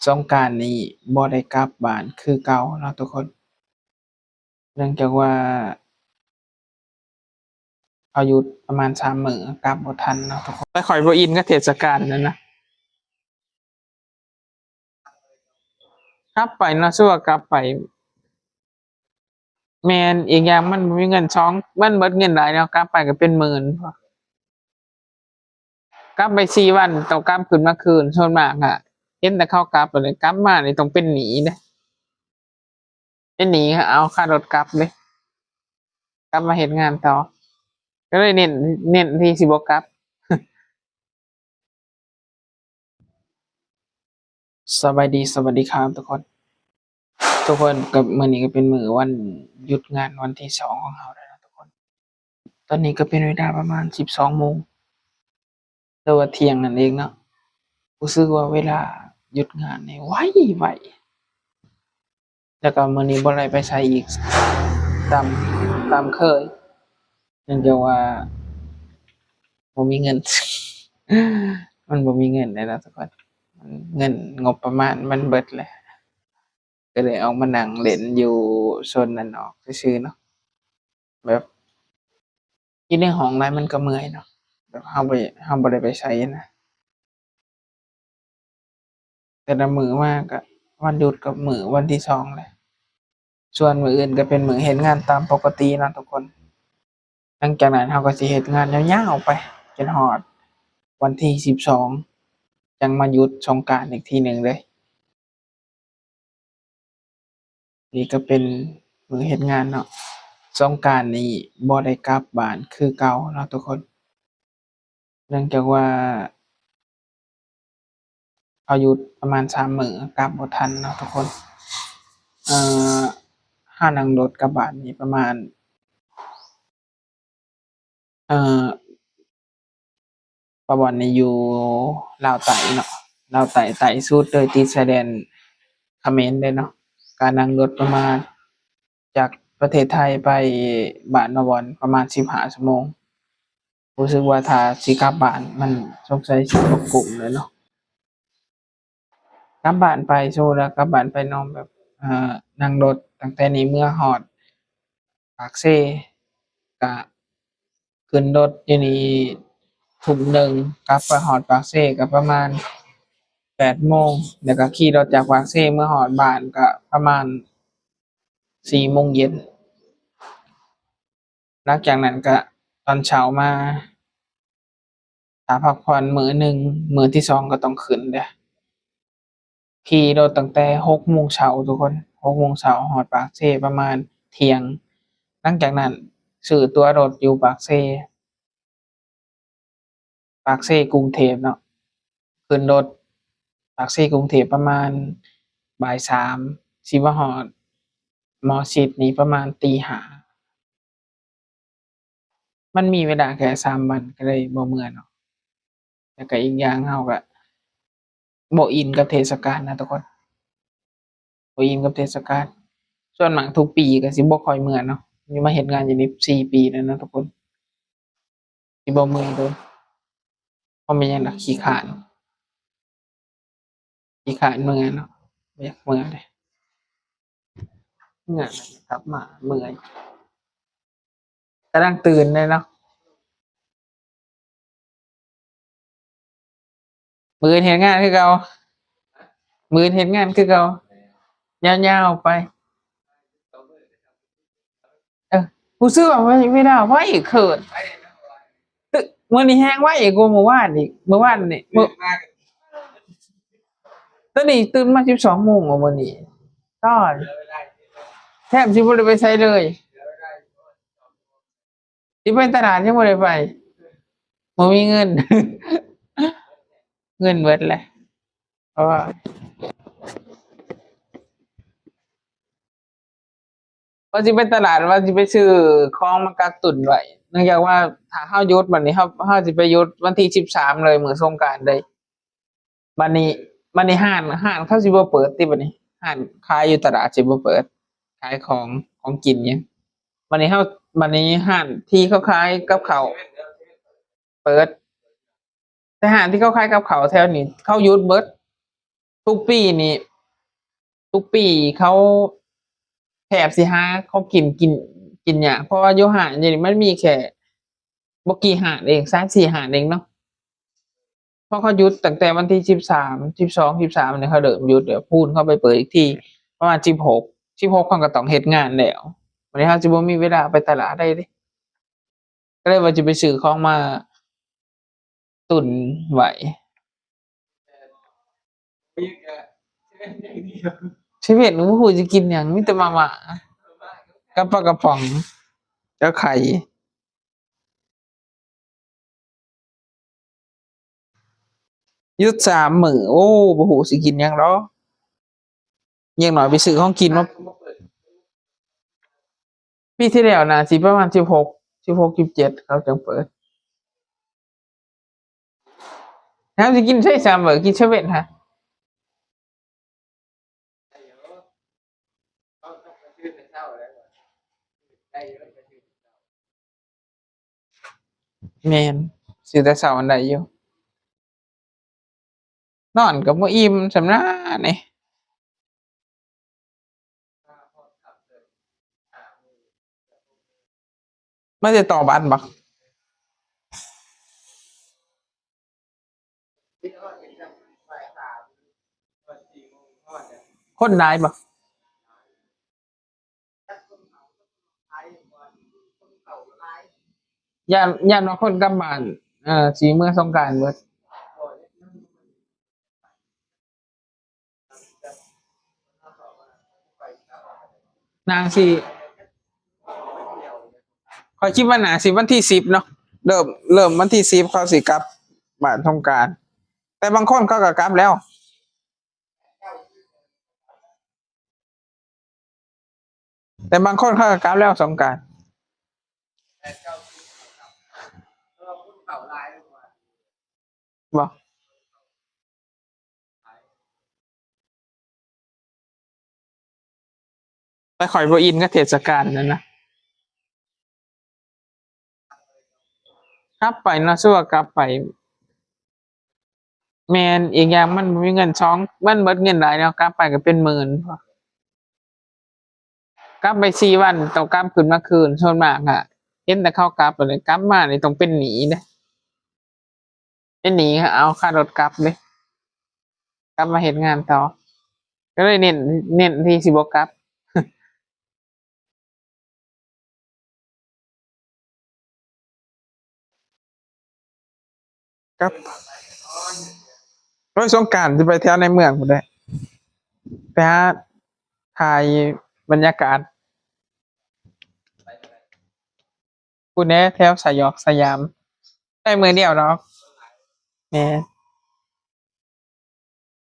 ສົງການນີ້ບໍ່ໄດ້ກັບບ້ານຄືເກົ່າເນາະທຸກຄົນ ເນື່ອງຈາກວ່າເຮົາຢຸດປະມານສາມມື້ ກັບບໍ່ທັນເນາະທຸກຄົນ. ແຕ່ຂ້ອຍບໍ່ອິນກັບເທດສະການນັ້ນນະ ກັບໄປເນາະ ຄືວ່າກັບໄປ ແມ່ນ ອີກຢ່າງມັນບໍ່ມີເງິນສອງ ມັນເບິດເງິນຫຼາຍເນາະ ກັບໄປກໍເປັນໝື່ນ ກັບໄປສີ່ວັນ ຕ້ອງກັບຄືນມາຄືນ. ສ່ວນມາກອະ ເຫັນແຕ່ເຂົາກັບ ແລ້ວກັບມານີ້ຕ້ອງເປັນໜີ້ເດ້ ເປັນໜີ້ ເອົາຄ່າລົດກັບເດ້ ກັບມາເຮັດງານຕໍ່ ກໍເລີຍເນັ້ນ ເນັ້ນທີ່ຊິບໍ່ກັບ. ສະບາຍດີ ສະຫວັດດີຄັບທຸກຄົນ ທຸກຄົນ ກໍມື້ນີ້ກໍເປັນມື້ວັນຢຸດງານວັນທີສອງຂອງເຮົາແລ້ວເນາະທຸກຄົນ. ຕອນນີ້ກໍເປັນເວລາປະມານສິບສອງໂມງ ຫຼືວ່າທ່ຽງນັ້ນເອງເນາະ. ຮູ້ສຶກວ່າເວລາຢຸດງານນີ້ໄວໆ ແລ້ວກໍມື້ນີ້ບໍ່ໄດ້ໄປໃສອີກ ຕາມ ຕາມເຄີຍ ເນື່ອງຈາກວ່າບໍ່ມີເງິນ ມັນບໍ່ມີເງິນແລ້ວເນາະທຸກຄົນ ເງິນງົບປະມານມັນເບິດແລ້ວ ກໍເລີຍອອກມານັ່ງຫຼິ້ນຢູ່ໂຊນດ້ານນອກຊື່ໆເນາະ ແບບຢູ່ໃນຫ້ອງຫຼາຍມັນກໍເມື່ອຍເນາະ ແບບເຮົາບໍ່ ເຮົາບໍ່ໄດ້ໄປໃສນະ. ແຕ່ລະມື້ມາກະວັນຢຸດກັບມື້ວັນທີສອງແຫຼະ ສ່ວນມື້ອື່ນກະເປັນມື້ເຮັດງານຕາມປົກກະຕິເນາະທຸກຄົນ. ຫຼັງຈາກນັ້ນເຮົາກະຊິເຮັດງານຍາວໆໄປ ຈົນຮອດວັນທີສິບສອງ ຈັ່ງມາຢຸດສົງການອີກທີໜຶ່ງເລີຍ. ນີ້ກໍເປັນມື້ເຮັດງານເນາະ ສົງການນີ້ບໍ່ໄດ້ກັບບ້ານຄືເກົ່າເນາະທຸກຄົນ ເນື່ອງຈາກວ່າເຮົາຢຸດປະມານສາມມື້ ກັບບໍ່ທັນເນາະທຸກຄົນ. ເອີ ເຮົານັ່ງລົດກັບບ້ານນີ້ປະມານ ເອີ ປະບ່ອນນີ້ຢູ່ລາວໃຕ້ເນາະ ລາວໃຕ້ ໃຕ້ສຸດເລີຍ ຕິດຊາຍແດນຂະເໝນເດ້ເນາະ. ກະນັ່ງລົດປະມານ ຈາກປະເທດໄທໄປບ້ານປະບ່ອນປະມານສິບຫ້າຊົ່ວໂມງ. ຮູ້ສຶກວ່າຖ້າຊິກັບບ້ານມັນສົງໄສຊິບໍ່ກຸ້ມແລ້ວເນາະ. ກັບບ້ານໄປ ສົມມຸດວ່າກັບບ້ານໄປເນາະ ແບບ ເອີ ນັ່ງລົດຕັ້ງແຕ່ນີ້ເມືອຮອດປາກເຊ ກະຂຶ້ນລົດຢູ່ນີ້ທຸ່ມໜຶ່ງ ກັບໄປຮອດປາກເຊກະປະມານແປດໂມງ ແລ້ວກະຂີ່ລົດຈາກປາກເຊເມືອຮອດບ້ານກະປະມານສີ່ໂມງເຢັນ. ຫຼັງຈາກນັ້ນກະຕອນເຊົ້າມາ ຖ້າພັກຜ່ອນມື້ໜຶ່ງ ມື້ທີສອງກໍຕ້ອງຂຶ້ນເດ້. ຂີ່ລົດຕັ້ງແຕ່ຫົກໂມງເຊົ້າທຸກຄົນ ຫົກໂມງເຊົ້າ ຮອດປາກເຊປະມານທ່ຽງ. ຫຼັງຈາກນັ້ນຊື້ຕົ໋ວລົດຢູ່ປາກເຊ ປາກເຊກຸງເທບເນາະ ຂຶ້ນລົດປາກເຊກຸງເທບປະມານບ່າຍສາມ ຊິມາຮອດໝໍຊິດນີ້ປະມານຕີຫ້າ. ມັນມີເວລາແຄ່ສາມວັນ ກໍເລີຍບໍ່ເມືອເນາະ. ແລ້ວກະອີກຢ່າງເຮົາກະບໍ່ອິນກັບເທດສະການນະທຸກຄົນ ບໍ່ອິນກັບເທດສະການ. ສ່ວນມາກທຸກປີກະຊິບໍ່ຄ່ອຍເມືອເນາະ ຢູ່ມາເຮັດງານຢູ່ນີ້ສີ່ປີແລ້ວນະທຸກຄົນ ຊິບໍ່ເມືອເລີຍ. ເພາະແມ່ນຫຍັງລະ ຂີ້ຄ້ານ. ຂີ້ຄ້ານເມືອເນາະ ບໍ່ຢາກເມືອເດ້ ເມືອແລ້ວກັບມາເມື່ອຍ ກຳລັງຕື່ນເດ້ເນາະ. ມື້ອື່ນເຮັດງານຄືເກົ່າ ມື້ອື່ນເຮັດງານຄືເກົ່າ ຍາວໆໄປ. ເອີ ຮູ້ສຶກວ່າເວລາໄວເກີນ ມື້ນີ້ແຮງໄວກວ່າມື້ວານອີກ ມື້ວານນີ້ ມື້ ຕອນນີ້ຕື່ນມາສິບສອງໂມງ ມື້ນີ້ ຕາຍ ແທບຊິບໍ່ໄດ້ໄປໃສເລີຍ ຊິໄປຕະຫຼາດຍັງບໍ່ໄດ້ໄປ ບໍ່ມີເງິນ ເງິນເບິດແຫຼະ. ເພາະວ່າ ວ່າຊິໄປຕະຫຼາດ ວ່າຊິໄປຊື້ຂອງມາກັກຕຸນໄວ້ ເນື່ອງຈາກວ່າຖ້າເຮົາຢຸດບັດນີ້ ເຮົາ ເຮົາຊິໄປຢຸດວັນທີສິບສາມເລີຍ ມື້ສົງການເລີຍ. ບັດນີ້ ບັດນີ້ຮ້ານ ຮ້ານເຂົາຊິບໍ່ເປີດຕິ ບັດນີ້ຮ້ານຂາຍຢູ່ຕະຫຼາດຊິບໍ່ເປີດ ຂາຍຂອງ ຂອງກິນຫຍັງ. ບັດນີ້ເຮົາ ບັດນີ້ຮ້ານທີ່ເຂົາຂາຍກັບເຂົ້າເປີດ ແຕ່ຮ້ານທີ່ເຂົາຂາຍກັບເຂົ້າແຖວນີ້ເຂົາຢຸດເບິດ ທຸກປີນີ້ ທຸກປີເຂົາແທບຊິຫາຂອງກິນ ກິນ ກິນຍາກ ເພາະວ່າຢູ່ຮ້ານຢູ່ນີ້ມັນມີແຄ່ບໍ່ກີ່ຮ້ານເອງ ສາມສີ່ຮ້ານເອງເນາະ. ເພາະເຂົາຢຸດຕັ້ງແຕ່ວັນທີສິບສາມ ສິບສອງ ສິບສາມນີ້ ເຂົາເລີ່ມຢຸດແລ້ວ ພຸ້ນເຂົາໄປເປີດອີກທີປະມານສິບຫົກ ສິບຫົກເຂົາກໍຕ້ອງເຮັດງານແລ້ວ ບັດນີ້ເຮົາຊິບໍ່ມີເວລາໄປຕະຫຼາດໄດ້ເດ້ ກໍເລີຍວ່າຈະໄປຊື້ຂອງມາຕຸນໄວ້. ເຊເວັນ ບໍ່ຮູ້ຊິກິນຫຍັງ ມີແຕ່ມາມ່າກັບປາກະປ໋ອງກັບໄຂ່. ຢຸດສາມມື້ ໂອ້ ບໍ່ຮູ້ຊິກິນຫຍັງດອກ ຢ່າງໜ້ອຍໄປຊື້ຂອງກິນມາ. ປີທີ່ແລ້ວໜ້າຊິປະມານສິບຫົກ ສິບຫົກ ສິບເຈັດ ເຂົາຈັ່ງເປີດ. ເຮົາຊິກິນໃສສາມມື້ ກິນເຊເວັນຫະ? ແມ່ນ ຊື້ແຕ່ເຊົ້າຫັ້ນໄດ້ຢູ່ ນອນກໍບໍ່ອີ່ມສ່ຳນານີ້. ມາແຕ່ຕໍ່ບ້ານບໍ? ຄົນຫຼາຍບໍ? ຢ້ານ ຢ້ານວ່າຄົນກັບບ້ານ ເອີ ຊິເມືອສົງການເບິດ. ນາງຊິ ຂ້ອຍຄິດວ່າໜ້າຊິວັນທີສິບເນາະ ເລີ່ມ ເລີ່ມວັນທີສິບເຂົາຊິກັບບ້ານສົງການ ແຕ່ບາງຄົນເຂົາກໍກັບແລ້ວ ແຕ່ບາງຄົນເຂົາກໍກັບແລ້ວສົງການ. ບໍ່ ແຕ່ຂ້ອຍບໍ່ອິນກັບເທດສະການນັ້ນນະ ກັບໄປເນາະ ຄືວ່າກັບໄປ. ແມ່ນ ອີກຢ່າງມັນບໍ່ມີເງິນສອງ ມັນເບິດເງິນຫຼາຍເນາະ ກັບໄປກໍເປັນໝື່ນ ກັບໄປສີ່ວັນ ຕ້ອງກັບຂຶ້ນມາຄືນ. ສ່ວນມາກຫະ ເຫັນແຕ່ເຂົາກັບ ແລ້ວກັບມານີ້ຕ້ອງເປັນໜີ້ເດ້ ເປັນໜີ້ ເອົາຄ່າລົດກັບເດ້ ກັບມາເຮັດງານຕໍ່ ກໍເລີຍເນັ້ນ ເນັ້ນທີ່ຊິບໍ່ກັບ. ກັບ ໂອ້ຍ ສົງການຊິໄປແຖວໃນເມືອງພຸ້ນແຫຼະ ໄປຫາຖ່າຍບັນຍາກາດ ພຸ້ນແຫຼະ ແຖວສະຫຍອກສະຫຍາມ ໄດ້ມື້ດຽວດອກ. ແມ່ນ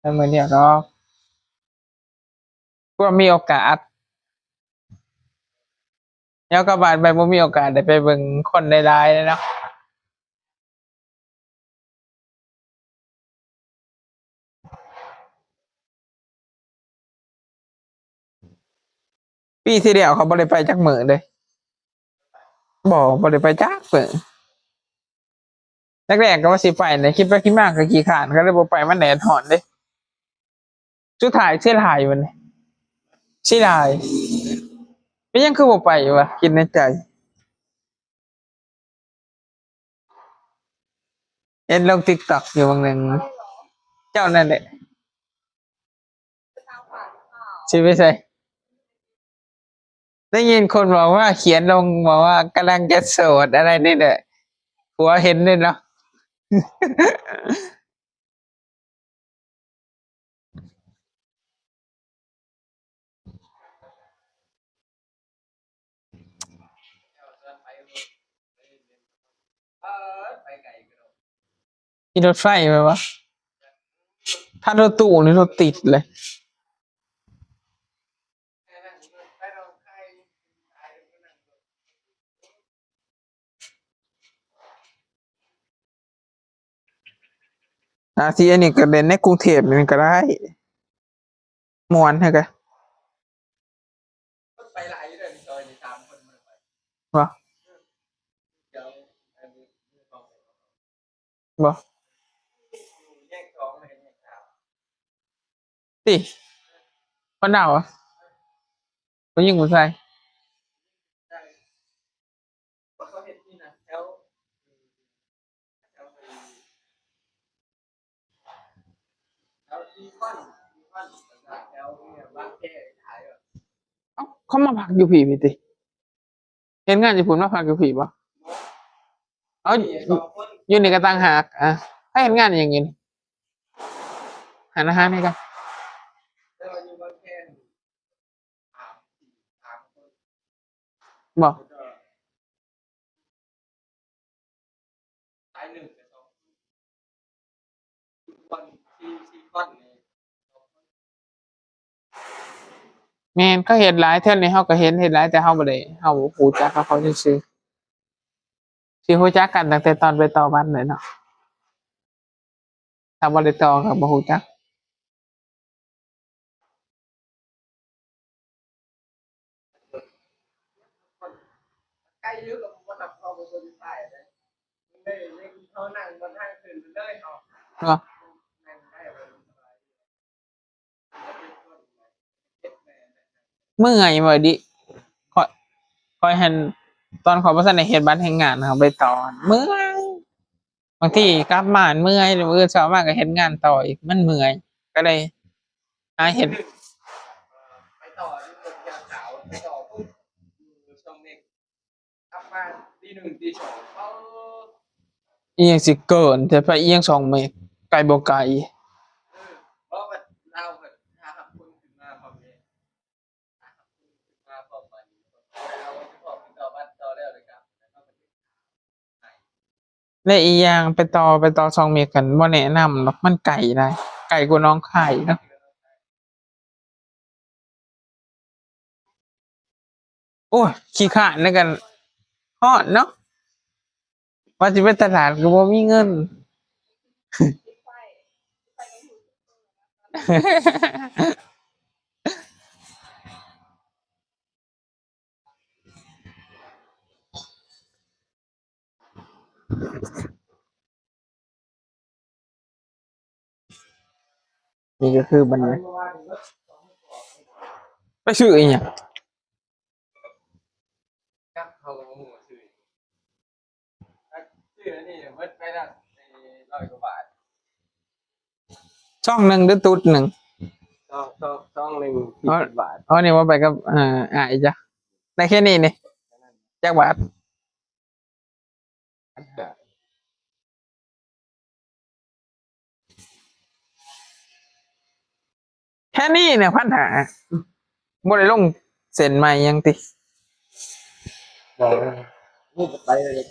ໄດ້ມື້ດຽວດອກ ເພື່ອມີໂອກາດ ແລ້ວກໍບາດໄປບໍ່ມີໂອກາດໄດ້ໄປເບິ່ງຄົນຫຼາຍໆເນາະ. ປີທີ່ແລ້ວເຂົາບໍ່ໄດ້ໄປຈັກມື້ເດ້ ບໍ່ ບໍ່ໄດ້ໄປຈັກມື້. ແລກໆກໍວ່າຊິໄປແຫຼະ ຄິດໄປຄິດມາກໍຂີ້ຄ້ານ ກໍເລີຍບໍ່ໄປ ມັນແດດຮ້ອນເດ້. ສຸດທ້າຍເສຍດາຍບັດນີ້ ເສຍດາຍ ເປັນຫຍັງຄືບໍ່ໄປວະ ຄິດໃນໃຈ. ເຫັນລົງຕິກຕັອກຢູ່ວັງໜຶ່ງ ເຈົ້ານັ້ນແຫຼະ ຊິໄປໃສ? ໄດ້ຍິນຄົນບອກວ່າ ຂຽນລົງບອກວ່າກຳລັງຈະໂສດ ອະໄລນີ້ແຫຼະ ຜົວເຫັນເດ້ເນາະ. ຂີ່ລົດໄຟໄປວະ ຖ້າລົດຕູ້ນີ້ລົດຕິດເລີຍ. ອາ ທີ່ອັນນີ້ກໍເຫຼັ້ນໃນກຸງເທບນີ້ກໍໄດ້ ມ່ວນແທ້ກະ ໄປຫຼາຍຢູ່ເດ້ອ ມີຊອຍນີ້ ສາມຄົນ ບໍ່ ດຽວ ອັນນີ້ ບໍ່ ແຍກສອງ ແຍກສາມ. ຕິ ຄົນລາວ ຜູ້ຍິງຜູ້ຊາຍ? ເອົ້າ ເຂົາມາພັກຢູ່ພີ້ພີ້ຕິ? ເຮັດງານຢູ່ພຸ້ນ ມາພັກຢູ່ພີ້ບໍ່? ເອົ້າ ຢູ່ນີ້ກໍຕ່າງຫາກ. ອ່າ ໃຜເຮັດງານຫຍັງຢູ່ນີ້? ຫານອາຫານໃຫ້ກັນ. ບໍ່ ແມ່ນ ເຂົາເຮັດຫຼາຍ ແຖວນີ້ເຮົາກໍເຫັນເຮັດຫຼາຍ ແຕ່ເຮົາບໍ່ໄດ້ ເຮົາຮູ້ຈັກກັບເຂົາຊື່ໆ ຊິຮູ້ຈັກກັນຕັ້ງແຕ່ຕອນໄປຕໍ່ບັດແຫຼະເນາະ. ຖ້າບໍ່ໄດ້ຕໍ່ກໍບໍ່ຮູ້ຈັກ. ເນາະ ເມື່ອຍບໍ່ດິ ຂ້ອຍ ຂ້ອຍຫັ້ນ ຕອນຂ້ອຍບໍ່ທັນໄດ້ເຮັດບັດແຮງງານ ເຮົາໄປຕໍ່ ເມື່ອຍ. ບາງທີກັບມາເມື່ອຍ ມື້ອື່ນເຊົ້າມາກໍເຮັດງານຕໍ່ອີກ ມັນເມື່ອຍ ກໍເລີຍຫາເຮັດ. ໄປຕໍ່ຢູ່ເຮືອນຍາມເຊົ້າ ໄປຕໍ່ປຸບ ຢູ່ຊ່ອງເມັກ ກັບມາຕີໜຶ່ງຕີສອງ ເອີ ອີ່ຫຍັງຊິເກີນແທ້ ໄປອີ່ຫຍັງສອງເມັກ ໄກບໍ່ໄກ? ເອີ ເພາະວ່າລາວກໍຫາຮັບຄົນຂຶ້ນມາພ້ອມເດ້ ຫາຮັບຄົນຂຶ້ນມາພ້ອມບັດນີ້ ລາວກໍຊິບອກຕິດຕໍ່ບັດຕໍ່ແລ້ວເລີຍ ກັບ ແລະ ອີກຢ່າງໄປຕໍ່ ໄປຕໍ່ຊ່ອງເມັກກັນ ບໍ່ແນະນຳດອກ ມັນໄກຫຼາຍ ໄກກວ່າໜອງຄາຍເນາະ. ໂອ້ຍ ຂີ້ຄ້ານນະ ກັນ ຮ້ອນເນາະ ວ່າຊິໄປຕະຫຼາດກໍບໍ່ມີເງິນ. ນີ້ກໍຄືບັນຍາ ໄປຊື້ອີ່ຫຍັງ? ຈັກ ເຮົາກໍບໍ່ຮູ້ວ່າຊື້ອີ່ຫຍັງ. ຊື້ອັນນີ້ເບິດໄປລະ ໄອ້ຮ້ອຍກວ່າບາດ. ຊອງໜຶ່ງຫຼືຕຸດໜຶ່ງ? ຊອງ ຊອງ ຊອງໜຶ່ງ ສີ່ສິບບາດ. ອໍ ນີ້ວ່າໄປກັບ ເອີ ອ້າຍຈ້ະ ໄດ້ແຄ່ນີ້ນີ້ ຈັກບາດ? ແຄ່ນີ້ນະ ພັນຫ້າ ບໍ່ໄດ້ລົງເສັ້ນໃໝ່ຫຍັງຕິ? ບໍ່ ນີ້ໄປເລີຍ